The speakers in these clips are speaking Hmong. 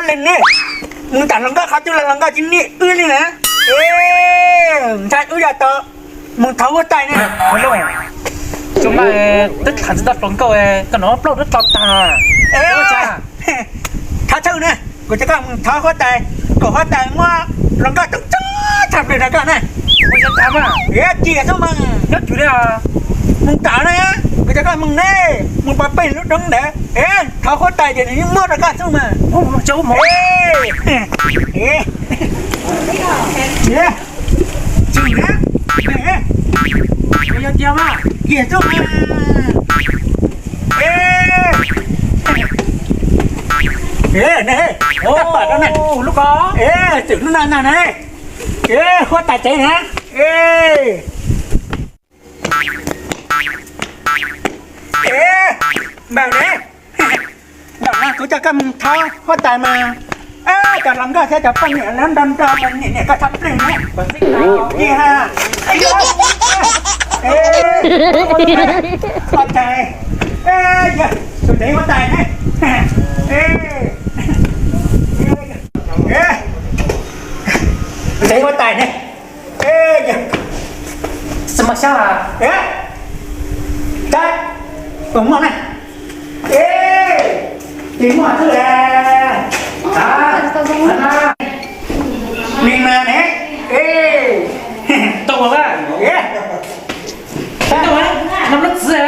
Tej ne, mus tam hluas nkauj qhov twg los hluas nkauj tsis niaj wb li na. Ntshai wb yog tau mus thov huab tais ne. Tso mas, twb tham tsis tau hluas nkauj, koj nov plaub rab tau tag. Thov txhawj na, kuv coj koj mus thov huab tais, kom huab tais muab hluas nkauj coob coob tshaj plaws rau koj na. Ua cas mas, cia xwb mas, nyob twg li os? Mus tom na, kuv coj koj mus ne, mus pov peg lub roob ntawd, thov huab tais ces nws yeej muab rau koj xwb mas. Tsis na, cia xwb mas. Ne, lub ko, txwm lub no no ne, huab tais tsev na. Npawg ne, ntawm no kuv coj koj mus thov huab tais mas, cov hluas nkauj thiab cov poj niam lawv nrog nrog mas niam niam koj tshaj plaws ne. Cia ha, huab tais, tus tsev huab tais ne, tsev huab tais ne. Xab mas xyab, tab, kuv muaj na. Tsis muaj xwb. Li mas ne. Tau ua, tsis tau, noj lub txiv,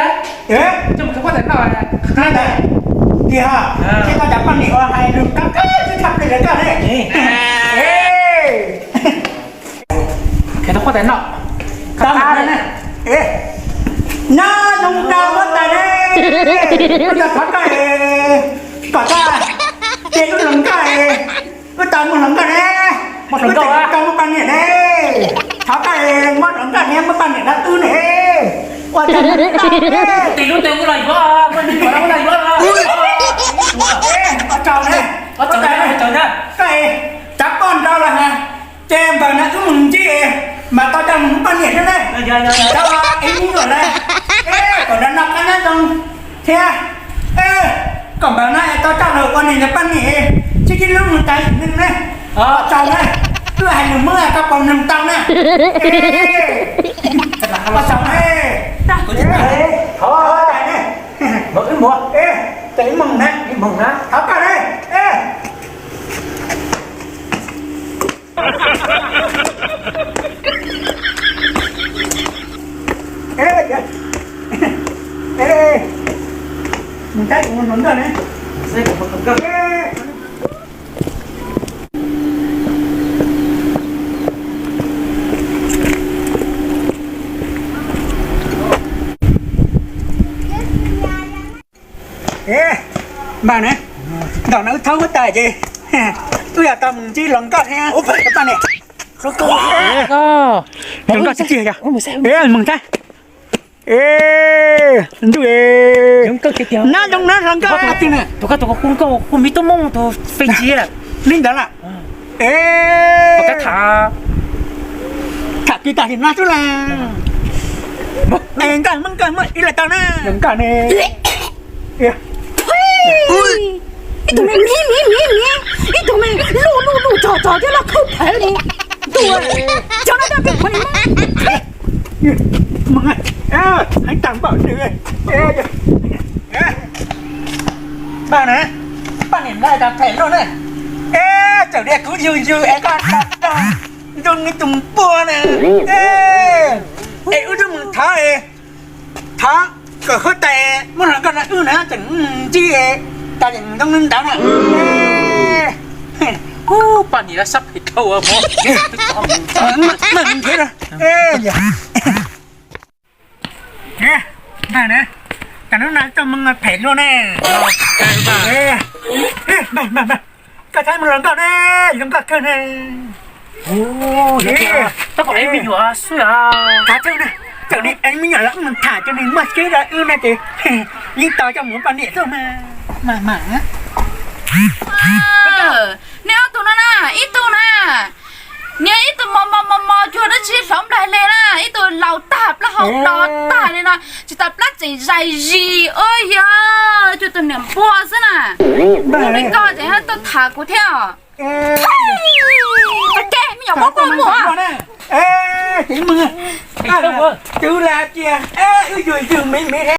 coj mus khaws huab tais noj. Tiag, ces koj cov poj niam uas hais lus kab kab tsis tshaj plaws rau koj ne. Khaws tau huab tais noj. Nyob zoo rau huab tais ne, kuv yog thov koj, kom koj ces wb hluas nkauj, wb tau muaj hluas nkauj ne, wb tau muaj poj niam ne, thov koj muab hluas nkauj ne muab poj niam rau wb ne. Ua cas, tis lub tes kuv los yuav, muaj ntsis yuav los yuav los. Ua tsaug ne, ua tsaug ne, koj tsav poj nrau los ha. Ces npawg na wb mus ntsib mas tau coj mus poj niam thiab ne. Tau es me nyuam na, kom nrog noj qab nyob zoo thiab, kom npawg na es tau coj los ua nws poj niam, sib sib hlub mus tas neej ne. Ua tsaug na, wb hais lus Hmoob koj puas mloog tau na? Ua tsaug ne. Thov tais ne, wb mus, ib moos na, ib moos na, thov koj ne. Npawg ne, ntawm no wb thov huab tais ces wb yog tau mus ntsib hluas nkauj thiab poj niam. Hluas nkauj tsis txij yog, mus saib, ntuj, nab zoo na hluas nkauj. Tus koj tus hu nkauj hu me tub Hmoob tus fej ntsia li ntawd lawm. Tham, tham kis tas lim no xwb las. Es nkauj Hmoob nkauj muaj ib los tau na. Nkauj ne, ib tug me miv miv miv miv, ib tug me luj luj luj tog tog thiab loj khawb phawv li. Ntuj, cov no coj peb phuav li. Heev tag npaum li. Npawg na, poj niam ntawd cov phem luaj na. Txawm tias kuv yug yug es koj nrog nrog nrog nws tus npua na. Es wb twb mus thov, thov kom huab tais muab hluas nkauj no wb na, tseem ntsib tas ntoo ntawd na. Poj niam sab phem dhau, nrhiav. Tam no coj mus phem luaj ne. Koj txhob mus hluas nkauj ne, hluas nkauj kawg ne. Tab tom ev me nyuam xwb. Txhob na, txawm li ev me nyuam los mus tham ces nws muaj tseeb rau wb na ces yeej tau coj mus poj niam xwb mas. Mas mas, nej ob tug no na, ib tug na, niag ib tug mos mos mos mos cuag dab tsi hlauv nplaig li na, ib tug laus tag plaub hau los tag li no, tsis tas plab tseem zais zis, ua yog cuag tus niam npua xwb na. Tus me koj tseem haj Tuaj tham kuv thiab os. Tag kis me nyuam muab kuv mus. Twb lam cia wb yug yug me me.